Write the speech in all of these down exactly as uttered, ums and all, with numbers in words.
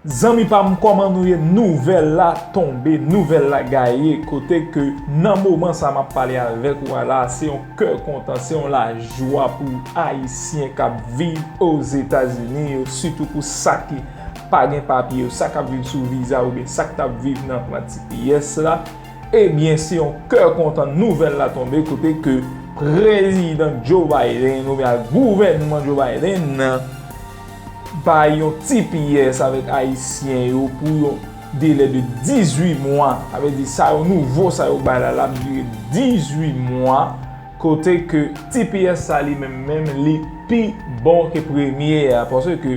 Zanmi pa m, kòman nou ye? Nouvèl la tonbe, nouvèl la gaye, kote ke nan moman sa m ap pale avèk ou a la, se yon kè kontan, se yon lajwa pou Ayisyen k ap viv Ozetazini yo, sitou pou sa ki pa gen papye yo, sa k ap viv sou viza oubyen sa k t ap viv nan plan T P S la. Ebyen, se yon kè kontan nouvèl la tonbe kote ke Prezidan Joe Biden oubyen gouvènman Joe Biden nan bay yon T P S avèk Ayisyen yo pou yon delè de dizuit mwa. Sa vle di sa yo nouvo, sa yo bay la, l ap dire dizuit mwa, kote ke T P S sa li menm menm li pi bon ke premye a, paske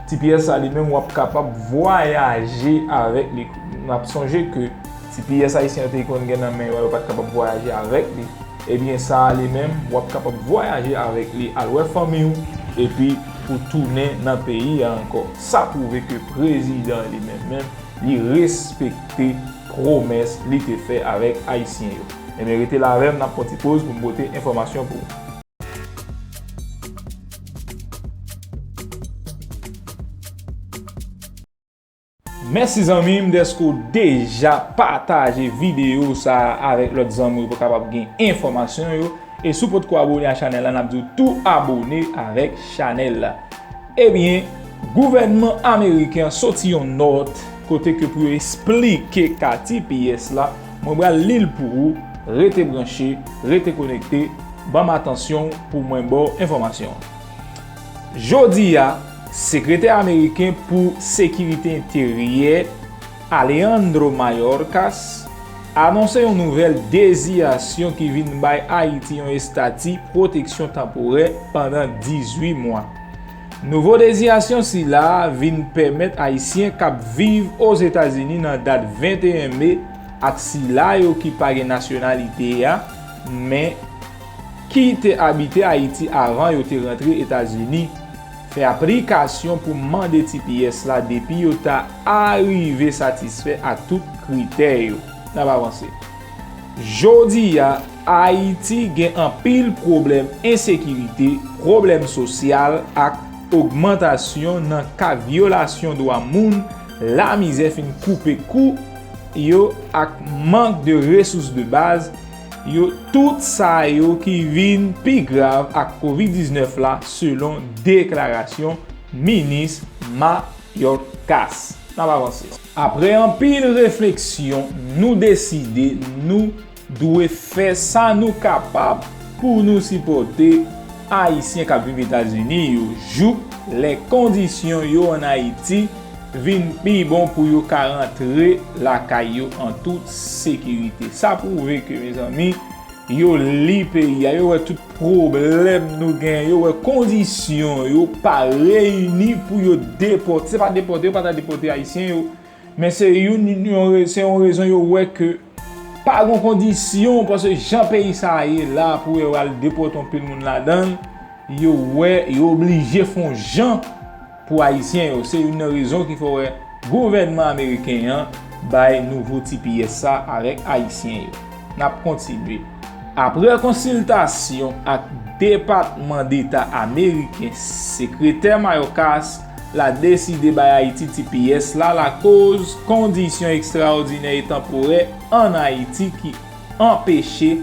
T P S sa li menm w ap kapab vwayaje avèk li. N ap sonje ke T P S ayisyen yo te konn gen nan men yo, yo pa t kapab vwayaje avèk li. Ebyen, sa a li menm, w ap kapab vwayaje avèk li, al wè fanmi w, epi pou tounen nan peyi a ankò. Sa pwouve ke prezidan li menm menm, li respekte pwomès li te fè avèk Ayisyen yo. Ebyen, rete la avè m, n ap pran ti poz pou m pote enfòmasyon pou ou. Mèsi zanmi m dèske w deja pataje videyo sa a avèk lòt zanmi w pou kapab gen enfòmasyon yo. E si w potko abone a chanèl la, n ap di w tou abone avèk chanèl la. Ebyen, gouvènman ameriken an soti yon nòt kote ke pou yo esplike ka T P S la, mwen pral li l pou ou, rete branche, rete konekte, ban m atansyon pou mwen ba w enfòmasyon an. Jodi a, sekretè ameriken pou sekirite enteryè, Alejandro Mayorkas, anonse yon nouvèl deziyasyon ki vin bay Ayiti yon estati pwoteksyon tanporè pandan dizuit mwa. Nouvo deziyasyon sila a vin pèmèt Ayisyen k ap viv Ozetazini nan dat venteyen me ak sila yo ki pa gen nasyonalite a, men ki te abite Ayiti avan yo te rantre Etazini, fè aplikasyon pou mande T P S la depi yo ta arive satisfè ak tout kritè yo. N ap avanse. Jodi a, Ayiti gen anpil pwoblèm ensekirite, pwoblèm sosyal ak ogmantasyon nan ka vyolasyon dwa moun, lamizè fin koupe kou yo ak mank de resous de baz yo, tout sa yo ki vin pi grav ak kovid diznèf la, selon deklarasyon minis Mayorkas. N ap avanse. Apre anpil refleksyon, nou deside nou dwe fè sa nou kapab pou nou sipòte Ayisyen k ap viv Etazini yo, jouk lè kondisyon yo ann Ayiti vin pi bon pou yo ka rantre lakay yo an tout sekirite. Sa pwouve ke, mezanmi, yo li peyi a, yo wè tout pwoblèm nou gen, yo wè kondisyon yo pa reyini pou yo depòte. Se pa depòte, yo pa ta depòte Ayisyen yo, men se youn, yon re-, se yon rezon yo wè ke pa gon kondisyon, paske jan peyi sa a ye la, pou yo al depòte yon pil moun ladan l, yo wè, yo oblije fè yon jan pou Ayisyen yo. Se youn nan rezon ki fè w wè gouvènman ameriken an bay nouvo T P S sa avèk Ayisyen yo. N ap kontinye. Apre konsiltasyon ak Depatman Deta ameriken, Sekretè Mayorkas la deside bay Ayiti T P S la lakoz kondisyon ekstraòdinè e tanporè ann Ayiti ki anpeche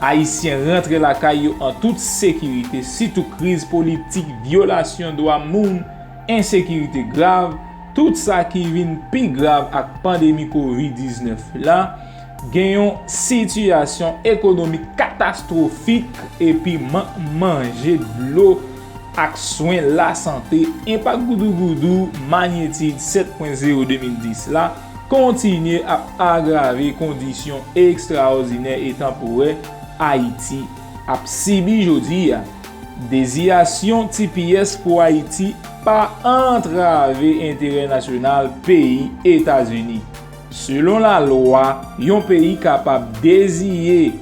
Ayisyen rantre lakay yo an tout sekirite, sitou kriz politik, vyolasyon dwa moun, ensekirite grav, tout sa ki vin pi grav ak pandemi kovid diznèf la, gen yon sitiyasyon ekonomik katastwofik epi mank manje, dlo ak swen lasante, enpak goudougoudou manyetid sèt pwen zewo de mil dis la kontinye ap agrave kondisyon ekstraòdinè e tanporè Ayiti ap sibi jodi a. Deziyasyon T P S pou Ayiti pa antrave enterè nasyonal peyi Etazini. Selon lalwa, yon peyi kapab deziye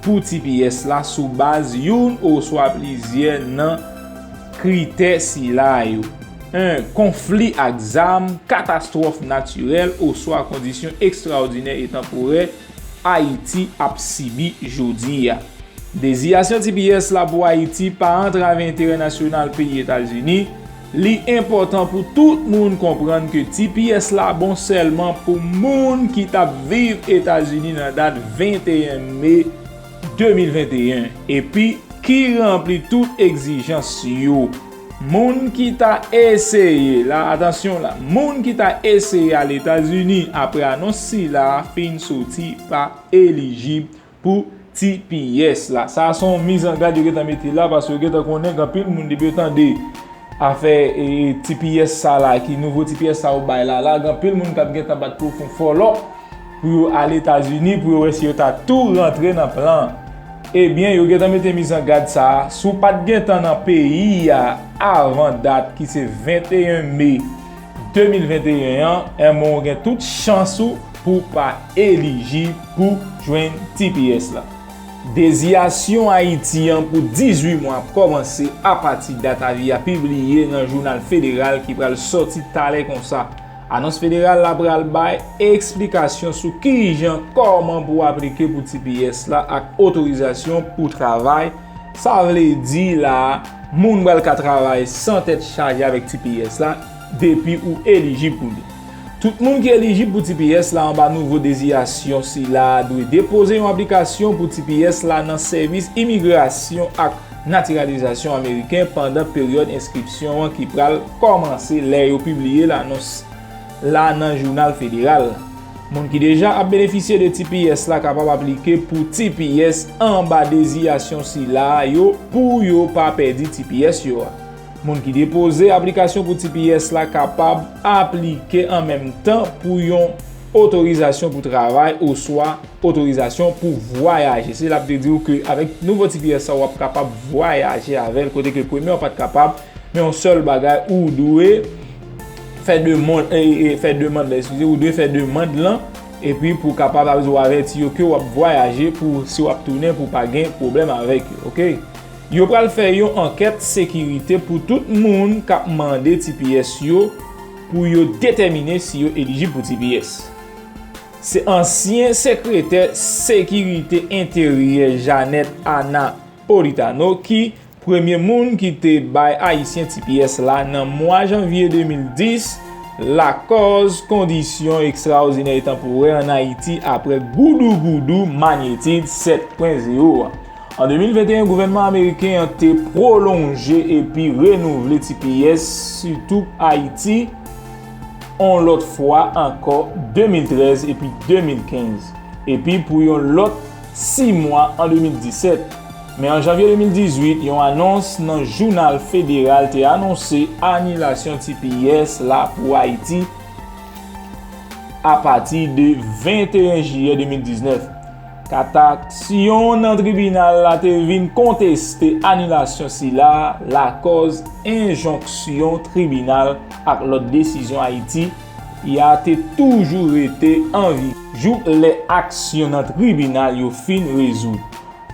pou T P S la sou baz youn oswa plizyè nan kritè sila yo: en, konfli ak zam, katastwòf natirèl oswa kondisyon ekstraòdinè e tanporè Ayiti ap sibi jodi a. Deziyasyon T P S la pou Ayiti pa antrave enterè nasyonal peyi Etazini, Li enpòtan pou tout moun konprann ke T P S la bon sèlman pou moun ki t ap viv Etazini nan dat venteyen me de mil venteyen epi ki ranpli tout egzijans yo. Moun ki ta eseye, la, atansyon la, moun ki ta eseye al Etazini apre anons sila a fin soti pa elijib pou T P S la. Sa a se yon mizangad yo gentan mete la, paske yo gentan konnen gen anpil moun, depi yo tande afè, e, T P S sa la, ki nouvo T P S sa yo bay la, la, gen anpil moun k ap gentan bat pou yo fè yon fòlòp pou yo al Etazini, pou yo wè si yo ta tou rantre nan plan. Ebyen, yo gentan mete mizangad sa a, si w pa t gentan nan peyi a avan dat ki se venteyen me de mil venteyen an, enben w gen tout chans ou pou w pa elijib pou jwenn T P S la. Deziyasyon Ayiti an pou dizuit mwa ap kòmanse apati dat avi a pibliye nan jounal federal ki pral sòti talè konsa. Anons federal la pral bay eksplikasyon sou kijan, kòman pou w aplike pou T P S la ak otorizasyon pou travay. Sa vle di la, moun pral ka travay san tèt chaje avèk T P S la, depi ou elijib pou li. Tout moun ki elijib pou T P S la anba nouvo deziyasyon sila a dwe depoze yon aplikasyon pou T P S la nan Sèvis Imigrasyon ak Natiralizasyon Ameriken pandan peryòd enskripsyon an ki pral kòmanse lè yo pibliye lanons la nan jounal federal. Moun ki deja ap benefisye de T P S la kapab aplike pou T P S anba deziyasyon sila a yo pou yo pa pèdi T P S yo a. Moun ki depoze aplikasyon pou T P S la kapab aplike an menm tan pou yon otorizasyon pou travay oswa otorizasyon pou vwayaje. Se l ap te di w ke avèk nouvo T P S sa, w ap kapab vwayaje avè l, kote ke premye w pa t kapab, men yon sèl bagay ou dwe fè demann, e, e, fè demann la, eskize, ou dwe fè demann lan, epi pou kapab, sa vle di w avèti yo ke w ap vwayaje pou si w ap tounen pou pa gen pwoblèm avèk yo, oke? Yo pral fè yon ankèt sekirite pou tout moun k ap mande T P S yo pou yo detèmine si yo elijib pou T P S. Se ansyen sekretè sekirite enteryè Janet Anna Politano ki premye moun ki te bay Ayisyen T P S la nan mwa janvye de mil dis, lakòz kondisyon ekstraòdinè e tanporè ann Ayiti apre goudougoudou manyetid sèt pwen zewo a. An de mil venteyen, gouvènman ameriken an te pwolonje epi renouvle T P S, sitou Ayiti, on lòt fwa ankò de mil trèz epi de mil kenz, epi pou yon lòt sis mwa an de mil disèt. Men an janvye de mil dizuit, yon anons nan jounal federal te anonse anilasyon T P S la pou Ayiti apati de venteyen jiyè de mil diznèf. Kat aksyon nan tribinal la te vin konteste anilasyon sila a, lakòz enjonksyon tribinal ak lòt desizyon Ayiti a te toujou rete an vigè jouk lè aksyon nan tribinal yo fin rezoud.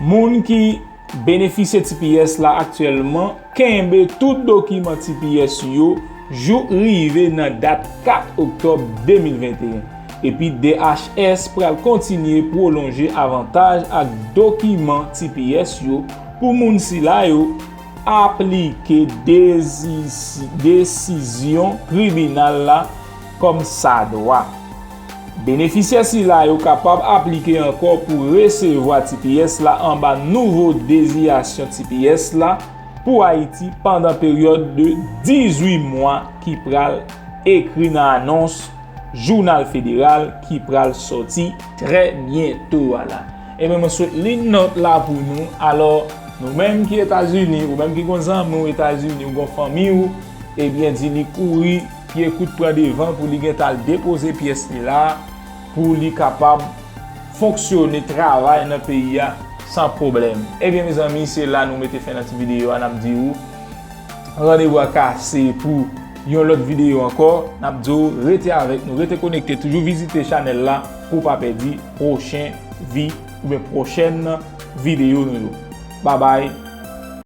Moun ki benefisye T P S la aktyèlman kenbe tout dokiman T P S yo jouk rive nan dat kat oktòb de mil venteyen, epi D H S pral kontinye pwolonje avantaj ak dokiman T P S yo pou moun sila yo aplike desi-, desizyon tribinal la kòmsadwa. Benefisyè sila yo kapab aplike ankò pou resevwa T P S la anba nouvo deziyasyon T P S la pou Ayiti pandan peryòd de dizuit mwa ki pral ekri nan anons jounal federal ki pral sòti trè byento a la. Ebyen, mwen sot li nòt la pou nou. Alò, nou menm ki Etazini, ou menm ki gon zanmi w Etazini, ou gon fanmi w, ebyen, di li kouri, pye kout pran devan pou li gentan al depoze pyès li la, pou li kapab fonksyone, travay nan peyi a san pwoblèm. Ebyen, mezanmi, se la nou mete fen nan ti videyo a, n ap di ou, randevou a kase pou yon lòt videyo ankò. N ap di w rete avèk nou, rete konekte, toujou vizite chanèl la pou w pa pèdi pwochen vi-, oubyen pwochèn videyo nou yo. Babay,